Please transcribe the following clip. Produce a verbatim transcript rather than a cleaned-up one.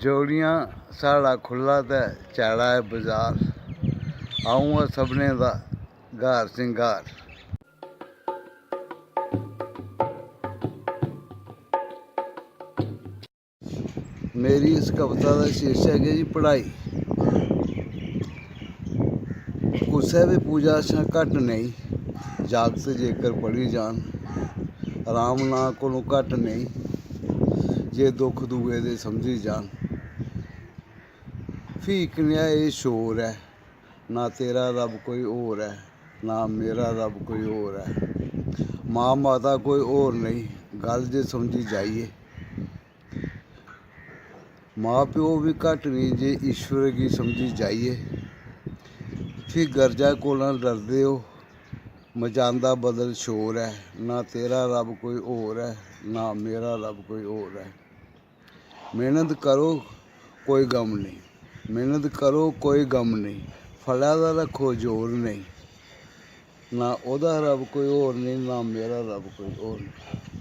जोड़ियां, साढ़ा खु'ल्ला ते चैड़ा ऐ बजार, अ'ऊं आं सभनें दा ग्हार सिंगार। मेरी इस कविता दा शीर्षक ऐ जी पढ़ाई। कुसै बी पूजा शा घट्ट नेईं, जागत जेकर पढ़ी जान, राम नां कोलों घट्ट नेईं, जे दुख दुए दे समझी जान। फ्ही कनेहा एह् शोर ऐ, ना तेरा रब कोई होर ऐ, ना मेरा रब कोई होर ऐ। मां माता कोई होर नेईं, गल्ल जे समझी जाइये। मां प्यो बी घट्ट नेईं, जे ईश्वर गी समझी जाइये। फ्ही गरजा कोला डरदे ओ, मचांदा बदल शोर ऐ। ना तेरा रब कोई होर ऐ, ना मेरा रब कोई होर ऐ। मेह्नत करो, कोई गम नेईं। मेह्नत करो, कोई गम नेईं। फलै दा रक्खो जोर नेईं। ना ओह्दा रब कोई होर नेईं, ना मेरा रब कोई होर नेईं।